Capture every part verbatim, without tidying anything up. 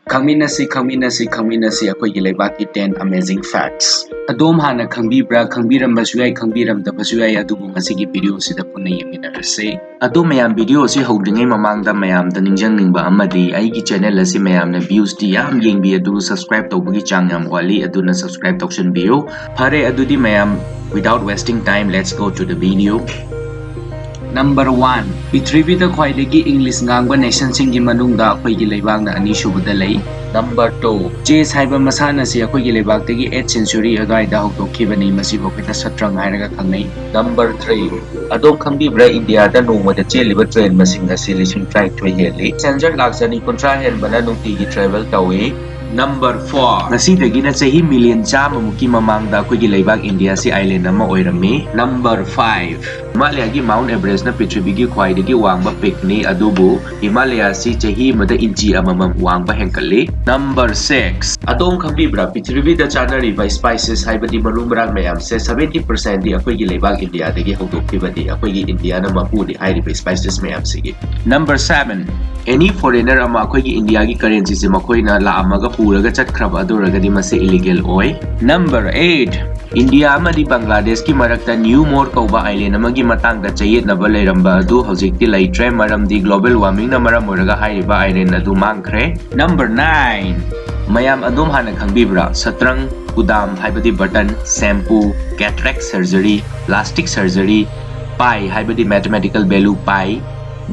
ꯈꯪꯃꯤꯟꯅꯁꯤ, ꯈꯪꯃꯤꯟꯅꯁꯤ, ꯈꯪꯃꯤꯟꯅꯁꯤ ꯑꯩꯈꯣꯏꯒꯤ ꯂꯩꯕꯥꯛꯀꯤ ten amazing facts꯫ ꯑꯗꯣꯝ ꯍꯥꯟꯅ ꯈꯪꯕꯤꯕ꯭ꯔꯥ? ꯈꯪꯕꯤꯔꯝꯕꯁꯨ ꯌꯥꯏ, ꯈꯪꯕꯤꯔꯝꯗꯕꯁꯨ ꯌꯥꯏ, ꯑꯗꯨꯕꯨ ꯉꯁꯤꯒꯤ video ꯁꯤꯗ ꯄꯨꯟꯅ ꯌꯦꯡꯃꯤꯟꯅꯔꯁꯤ꯫ ꯑꯗꯣ ꯃꯌꯥꯝ, video ꯑꯁꯤ ꯍꯧꯗ꯭ꯔꯤꯉꯩ ꯃꯃꯥꯡꯗ ꯃꯌꯥꯝꯗ ꯅꯤꯡꯁꯤꯡꯅꯤꯡꯕ ꯑꯃꯗꯤ, ꯑꯩꯒꯤ channel ꯑꯁꯤ ꯃꯌꯥꯝꯅ views ꯇꯤ ꯌꯥꯝ ꯌꯦꯡꯕꯤ, ꯑꯗꯨꯕꯨ subscribe ꯇꯧꯕꯒꯤ ꯆꯥꯡ ꯌꯥꯝ ꯋꯥꯠꯂꯤ, ꯑꯗꯨꯅ subscribe ꯇꯧꯁꯤꯟꯕꯤꯌꯨ꯫ ꯐꯔꯦ, ꯑꯗꯨꯗꯤ ꯃꯌꯥꯝ, without wasting time, let's go to the video꯫ Number one, ꯄ꯭ꯔꯤꯊꯤꯕꯤꯗ ꯈ꯭ꯋꯥꯏꯗꯒꯤ English ꯉꯥꯡꯕ nationꯁꯤꯡꯒꯤ ꯃꯅꯨꯡꯗ ꯑꯩꯈꯣꯏꯒꯤ ꯂꯩꯕꯥꯛꯅ ꯑꯅꯤꯁꯨꯕꯗ ꯂꯩ꯫ Number two, chess ꯍꯥꯏꯕ ꯃꯁꯥꯟꯅꯁꯤ ꯑꯩꯈꯣꯏꯒꯤ ꯂꯩꯕꯥꯛꯇꯒꯤ eighth century ꯑꯗꯨꯋꯥꯏꯗ ꯍꯧꯗꯣꯛꯈꯤꯕꯅꯤ, ꯃꯁꯤꯕꯨ ꯑꯩꯈꯣꯏꯅ ꯁꯠꯔꯪ ꯍꯥꯏꯔꯒ ꯈꯪꯅꯩ꯫ Number three, ꯑꯗꯣꯝ ꯈꯪꯕꯤꯕ꯭ꯔꯥ, ꯏꯟꯗꯤꯌꯥꯗ ꯅꯣꯡꯃꯗ ꯆꯦꯜꯂꯤꯕ train ꯃꯁꯤꯡ ꯑꯁꯤ ꯂꯤꯁꯤꯡ ꯇꯔꯥꯅꯤꯊꯣꯏ ꯍꯦꯜꯂꯤ꯫ Passenger ꯂꯥꯛ ꯆꯅꯤ ꯀꯨꯟꯊ꯭ꯔꯥ ꯍꯦꯟꯕꯅ ꯅꯨꯡꯇꯤꯒꯤ travel ꯇꯧꯏ꯫ Number four, ꯉꯁꯤꯗꯒꯤꯅ ꯆꯍꯤ million ꯆꯥꯝꯃꯃꯨꯛꯀꯤ ꯃꯃꯥꯡꯗ ꯑꯩꯈꯣꯏꯒꯤ ꯂꯩꯕꯥꯛ ꯏꯟꯗꯤꯌꯥꯁꯤ island ꯑꯃ ꯑꯣꯏꯔꯝꯃꯤ꯫ Number five, ꯍꯤꯃꯥꯂꯌꯥꯒꯤ Mount Everestꯅ ꯄ꯭ꯔꯤꯊꯤꯕꯤꯒꯤ ꯈ꯭ꯋꯥꯏꯗꯒꯤ ꯋꯥꯡꯕ peakꯅꯤ, ꯑꯗꯨꯕꯨ ꯍꯤꯃꯥꯂꯌꯥꯁꯤ ꯆꯍꯤ ꯑꯃꯗ inch ꯑꯃꯃꯝ ꯋꯥꯡꯕ ꯍꯦꯟꯒꯠꯂꯤ꯫ Number six, ꯑꯗꯣꯝ ꯈꯪꯕꯤꯕ꯭ꯔꯥ, ꯄ꯭ꯔꯤꯊꯤꯕꯤꯗ ꯆꯥꯅꯔꯤꯕ spices ꯍꯥꯏꯕꯗꯤ ꯃꯔꯨ ꯃꯔꯥꯡ ꯃꯌꯥꯝꯁꯦ seventy percentꯗꯤ ꯑꯩꯈꯣꯏꯒꯤ ꯂꯩꯕꯥꯛ ꯏꯟꯗꯤꯌꯥꯗꯒꯤ ꯍꯧꯗꯣꯛꯈꯤꯕꯅꯤ, ꯑꯩꯈꯣꯏꯒꯤ ꯏꯟꯗꯤꯌꯥꯅ ꯃꯄꯨꯅꯤ ꯍꯥꯏꯔꯤꯕ spices ꯃꯌꯥꯝꯁꯤꯒꯤ꯫ Number seven, any foreigner ꯑꯃ ꯑꯩꯈꯣꯏꯒꯤ ꯏꯟꯗꯤꯌꯥꯒꯤ currencyꯁꯦ ꯃꯈꯣꯏꯅ ꯂꯥꯛꯑꯝꯃꯒ ꯄꯨꯔꯒ ꯆꯠꯈ꯭ꯔꯕ ꯑꯗꯨ ꯑꯣꯏꯔꯒꯗꯤ ꯃꯁꯤ illegal ꯑꯣꯏ꯫ Number eight, ꯏꯟꯗꯤꯌꯥ ꯑꯃꯗꯤ ꯕꯪꯒ꯭ꯂꯥꯗꯦꯁꯀꯤ ꯃꯔꯛꯇ ꯅ꯭ꯌꯨ ꯃꯣꯔ ꯀꯧꯕ island ꯑꯃꯒꯤ ꯃꯇꯥꯡꯗ ꯆꯌꯦꯠꯅꯕ ꯂꯩꯔꯝꯕ ꯑꯗꯨ ꯍꯧꯖꯤꯛꯇꯤ ꯂꯩꯇ꯭ꯔꯦ, ꯃꯔꯝꯗꯤ global warmingꯅ ꯃꯔꯝ ꯑꯣꯏꯔꯒ ꯍꯥꯏꯔꯤꯕ island ꯑꯗꯨ ꯃꯥꯡꯈ꯭ꯔꯦ꯫ Number nine, ꯃꯌꯥꯝ ꯑꯗꯣꯝ ꯍꯥꯟꯅ ꯈꯪꯕꯤꯕ꯭ꯔꯥ? ꯁꯠꯔꯪ, ꯀꯨꯗꯥꯝ ꯍꯥꯏꯕꯗꯤ button, shampoo, cataract surgery, plastic surgery, pi ꯍꯥꯏꯕꯗꯤ mathematical value pi,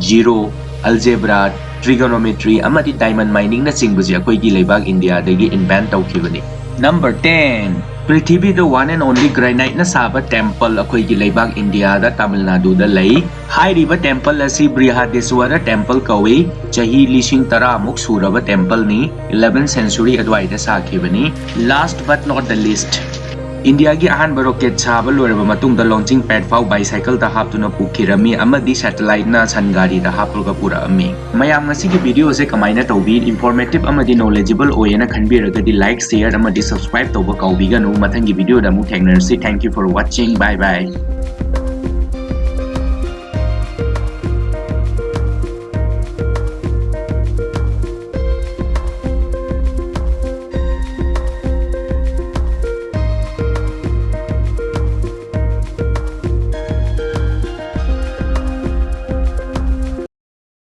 zero, algebra, trigonometry ꯑꯃꯗꯤ diamond miningꯅ ꯆꯤꯡꯕꯁꯤ ꯑꯩꯈꯣꯏꯒꯤ ꯂꯩꯕꯥꯛ ꯏꯟꯗꯤꯌꯥꯗꯒꯤ invent ꯇꯧꯈꯤꯕꯅꯤ꯫ Number ten, ꯄ꯭ꯔꯤꯊꯤꯕꯤꯗ one and only graniteꯅ ꯁꯥꯕ temple ꯑꯩꯈꯣꯏꯒꯤ ꯂꯩꯕꯥꯛ ꯏꯟꯗꯤꯌꯥꯗ ꯇꯥꯃꯤꯜ ꯅꯥꯗꯨꯗ ꯂꯩ꯫ ꯍꯥꯏꯔꯤꯕ temple ꯑꯁꯤ ꯕ꯭ꯔꯤꯍꯗꯤꯁ꯭ꯋꯔ temple ꯀꯧꯏ꯫ ꯆꯍꯤ ꯂꯤꯁꯤꯡ ꯇꯔꯥꯃꯨꯛ ꯁꯨꯔꯕ templeꯅꯤ꯫ Eleventh century ꯑꯗꯨꯋꯥꯏꯗ ꯁꯥꯈꯤꯕꯅꯤ꯫ Last but not the least, ꯏꯟꯗꯤꯌꯥꯒꯤ ꯑꯍꯥꯟꯕ rocket ꯁꯥꯕ ꯂꯣꯏꯔꯕ ꯃꯇꯨꯡꯗ launching pad ꯐꯥꯎ bicycleꯗ ꯍꯥꯞꯇꯨꯅ ꯄꯨꯈꯤꯔꯝꯃꯤ ꯑꯃꯗꯤ satelliteꯅ ꯁꯟ ꯒꯥꯔꯤꯗ ꯍꯥꯞꯄꯒ ꯄꯨꯔꯛꯑꯝꯃꯤ꯫ ꯃꯌꯥꯝ, ꯉꯁꯤꯒꯤ videoꯁꯦ ꯀꯃꯥꯏꯅ ꯇꯧꯕꯤ? Informative ꯑꯃꯗꯤ knowledgeable ꯑꯣꯏꯌꯦꯅ ꯈꯟꯕꯤꯔꯒꯗꯤ like, share ꯑꯃꯗꯤ subscribe ꯇꯧꯕ ꯀꯥꯎꯕꯤꯒꯅꯨ꯫ ꯃꯊꯪꯒꯤ videoꯗ ꯑꯃꯨꯛ ꯊꯦꯡꯅꯔꯁꯤ꯫ Thank you for watching. Bye bye.